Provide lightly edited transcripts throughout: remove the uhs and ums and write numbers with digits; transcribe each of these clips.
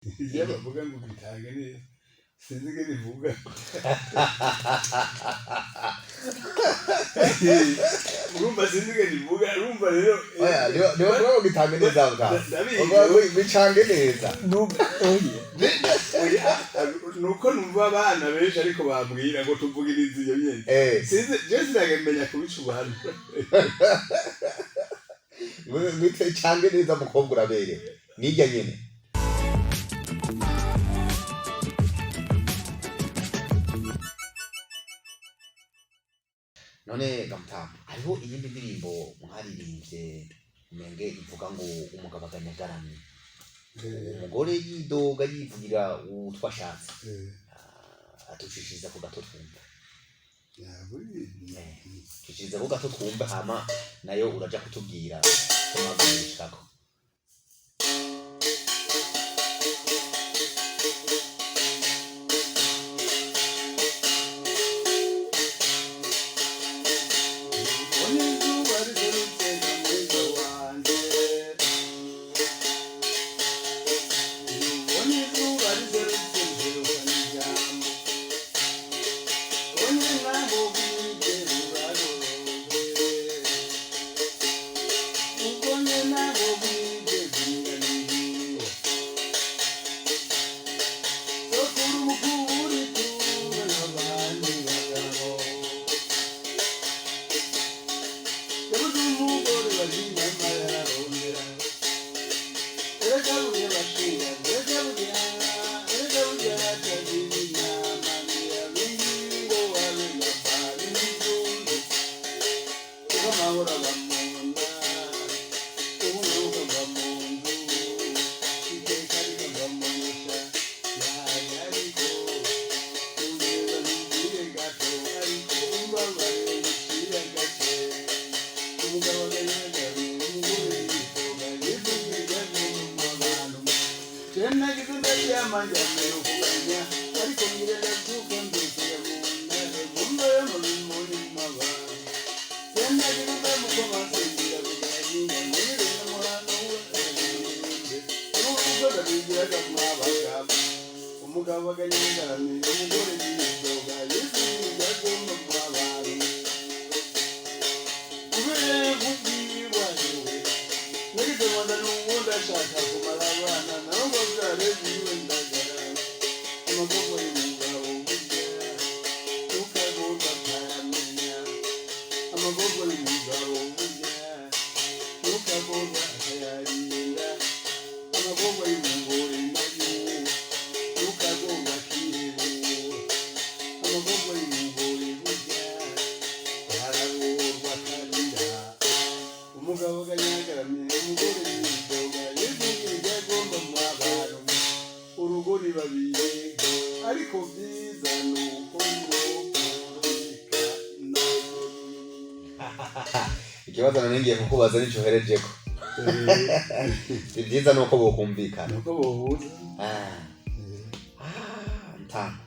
Iyo bavuga ngo gitange neza, sinzi ingene ivuga. Urumva, sinzi ingene ivuga, urumva rero. Oya, niyo bavuga ngo gitange neza bwa. Ndabizi. Bavuga ngo bicange neza. Oya, nuko numva abana benshi ariko bambwira ngo tuvugirize iyo nyene. Sinzi, je sinagemenya kubicubanura. Ngo icange neza, mukobwa uraberewe, nirya nyene. None gamutama, hariho iyindi ndirimbo mwaririmbye umenge ivuga ngo umugabo aganyagaramye, umugore yidoga yivugira utwo ashatse. Atucishiriza ku gato twumva. Tucishiriza ku gato twumve, hama nayo uraja kutubwira ko mwagurishikako. Mbona izuba riserutse na mwiza wanje, mbona izuba riserutse nserukana ijambo, mbona naho bwije buragorobye, ubonye naho bwije bwinganiye, sokuru mukuru itunga n'abandi bagabo. Yabuze umugore bazinyama yararondera, erega burya bashinga, erega burya, erega burya batagira inama, ntiyabingo wabe gapari n'izungu, kuko amahoro aba mu nda, ubunyobwa ava mu nzu, iteka rikava mu musha, yaje ariko umvira ntugire gato, ariko umbabare ucire gake. Umugabo aganyagara, umugore yitoga, yivugira mu bantu. Je nagize ndaryama, ndyamira ukuganya, ariko ngira ndabyuka mbyukira mu nda, mu yo mu bimuri mu abantu. Je nagize ndamukoma nsinzira kuganira, muri n'umuhano we n'urugo ndabigiraga mwabagabo. Umugabo aganyagaramiye, umugore yitoga, yivugira mu abantu. Kubera kubwirwa yewe nagize rwanda n'ubu ndashaka kumara abana nabo babyare biwe ndagara. Amaboko y'umugabo burya ntukagomba akayamenya, amaboko y'umugabo burya ntukagomba akayarinda, amaboko y'umugore nayo ntukagomba akihebura, amaboko y'umugore burya aragorwa akarira. Umugabo aganyagaramye, umugore yidoga, yivugira agomba mu abantu. Urugo ni babiri, ariko byiza ni uko mwokumvikana. Ikibazo nari ngiye kukubaza nico uherejeko. Ibyiza ni uko bokumvikana. Nuko bohuza. Ah, ntama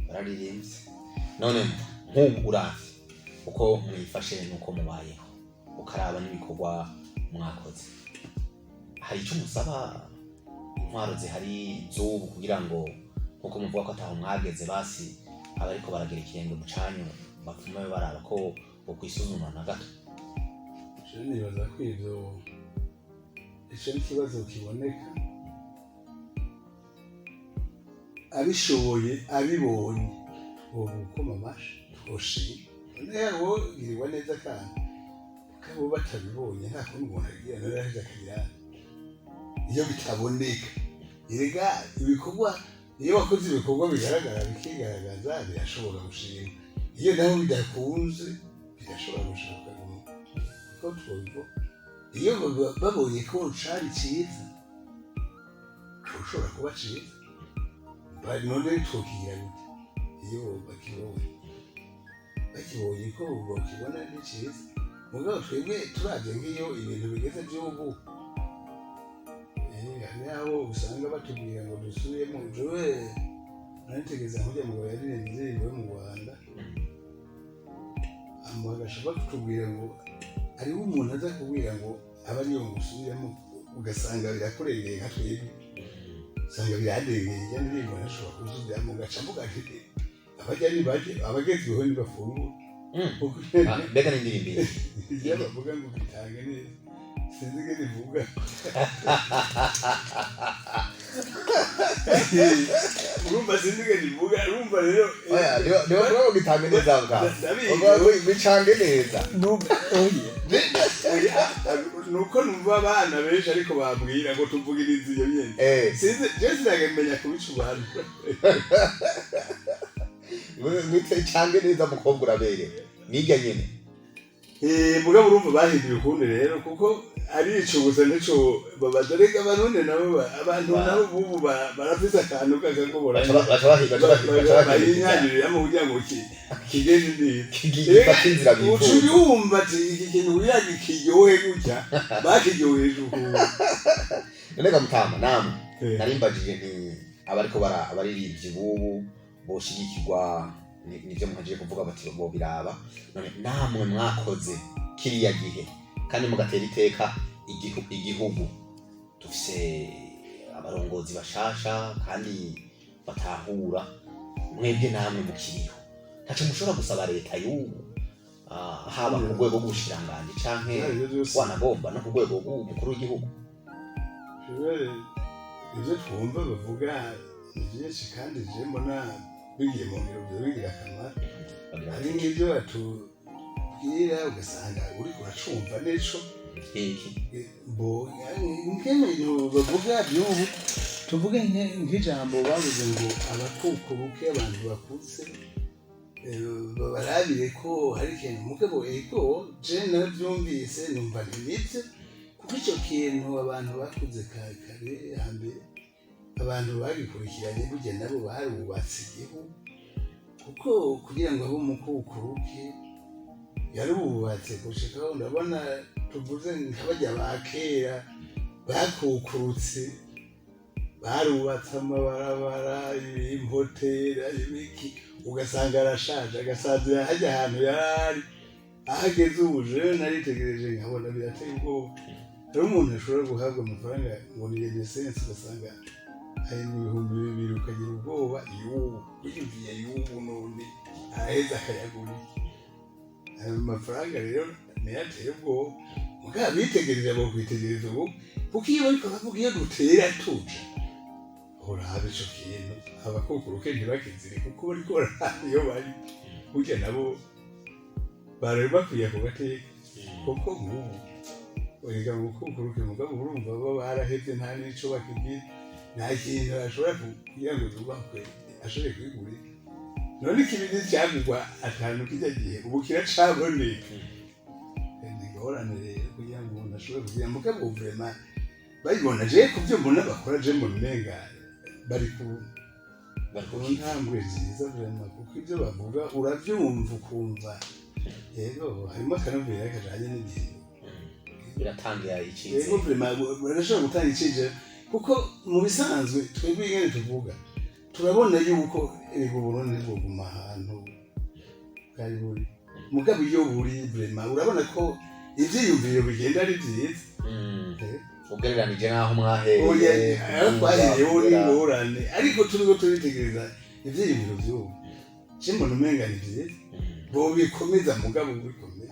bararirimbye. None nk'ubu uravye uko mwifashe n'uko mubayeho, ukaraba n'ibikorwa mwakoze, hari icyo musaba intwaro zihari z'ubu kugira ngo, nkuko muvuga ko ataho mwageze, basi abariko baragira ikirenge mu canyu bapfume baraba ko bokwisuzuma na gato? Je nibaza ko ivyo ico ni ikibazo kiboneka, abishoboye abibonye boba gukoma amashi, twoshima. None yabo girirwa neza kandi kabo batabibonye, nta kundi umuntu agira. None araheza akagira iyo bitaboneka. Erega ibikorwa, iyo wakoze ibikorwa bigaragara, bikigaragaza, birashobora gushima. Iyo naho bidakunze, birashobora gushoboka ko twobivuga. Iyo babonye ko cari ciza, coshobora kuba ciza. None twokigira gute iyo bakibonye, bakibonye ko bakibona ni ciza? Mugabo twebwe turavye nk'iyo ibintu bigeze vy'ubu, hari abo usanga batubwira ngo dusubiremo. Jewe naritegeza nkurya mugabo yaririmba indirimbo yo mu Rwanda, hama agashobora kutubwira ngo hariho umuntu aza kubwira ngo aba ariyo ngo usubiremo, ugasanga birakurengeye nka twebwe. Usanga birandengeye, ijya ndirimbo ntashobora kuzubiramo, ngaca mvuga nti abajya nibaje, abagezweho ntibafungura. Kuko Ah, mbega n'indirimbo iyi? Iyo bavuga ngo bitange neza, sinzi ingene ivuga. Urumva, sinzi ingene ivuga, urumva rero. Oya, niba kuvuga ngo gitange neza bwa Ndabizi. uvuga ngo bicange neza. Oya. Oya, nuko numva abana benshi ariko bambwira ngo tuvugirize iyo nyene. Sinzi, je sinagimenya kubicubanura. Mwite icange neza mukobwa uraberewe, nirya nyene. Eh, mugabo urumva bahinduye ukundi rero, kuko ari ico gusa nico babaza. Reka abarundi nabo abantu nabo bubu barafise akantu k'akagobora. Baca bahinduza. Bayinyanyuriramo kugira ngo kigende neza. Gifata inzira Uca bifuza. ubyumva ati iki kintu kugira ngo kiryohe gutya, bakiryoheje ukuntu. None ga mutama, namwe narimbajije nti abariko bara abaririmbyi bubu boshigikirwa, nivyo muhejeje kuvuga bati bobiraba. None namwe mwakoze kiriya gihe kandi mugatera iteka igihugu, dufise abarongozi bashasha kandi batahura, mwebwe namwe mukiriho ntaco mushobora gusaba leta y'ubu, haba ku rwego rw'ubushikiranganji canke Ivyo vyose wanagomba no ku rwego rw'umukuru w'igihugu? Ivyo twumva bavuga ni byinshi, kandi je mbona bigiye mu ngiro byo bigira akamaro. Bagira Hari bati, nk'ibyo batubwira ugasanga uriko uracumva n'ico iki? Bo nk'ibintu bavuga by'ubu, tuvuge nk'ijambo bavuze ngo abakukuruke, abantu bakuze, barabire ko hari ikintu. Mugabo ego, je narabyumvise numva ntinibyo, kuko icyo kintu abantu bakuze kare hambere, abantu bagikurikiranye, burya nabo barubatse igihugu, kuko kugira ngo abe umukukuruke yarubatse gushikaho. Ndabona tuvuze nk'abajya ba kera bakukurutse, barubatse amabarabara, impotera, ibiki, ugasanga arashaje, agasazira hajya ahantu yari ari. Aho ageze ubu, jewe naritegereje nkabona birateye ubwoba. Hari umuntu ashobora guhabwa amafaranga ngo ni renaissance, ugasanga hari 2000, ukagira ubwoba y'ubu, wiyumviye y'ubu none araheza akayagura iki? Ayo mafaranga rero niyo ateye ubwoba. Mugabo bitegereje, bo kwitegereza ubu, kuko iyo bariko bavuga iyo dutera tuja, uraba ico kintu abakukuruke ntibakizire, kuko bariko baraba iyo bari. Burya nabo bari bakwiye ku gateka, kuko nk'ubu erega gukukuruke, mugabo urumva bo barahevye, nta n'ico bakigira, nta kintu ashobora kugira ngo yubakwe ashobore kwigurira. None ikibindi cyagurwa atanu kijya gihe, ubu kiracaboneka. Ni ingorane rero kugira ngo umuntu ashobore kugira. Mugabo vraiment bayibona, je kubyo mbona bakora, je mbona umenga bari ku Bari ku ku ntambwe nziza vraiment, kuko ibyo bavuga urabyumva ukumva yego harimo akanovera kajanye n'igihe. Biratangira icyizere. Yego, vraiment barashobora gutanga icizere, kuko mu bisanzwe twebwe ingene tuvuga turabona yuko erega Uburundi bwoguma ahantu bwari buri. Mugabo iyo buri, vraiment urabona ko ivyiyumviro bigenda ari vyiza. Ugereranije n'aho mwahereye. Oya, aho twahereyeho n'ingorane, ariko turiko turitegereza ivyiyumviro vy'ubu, je mbona umenga ni vyiza, bobikomeza, mugabo bikomeye.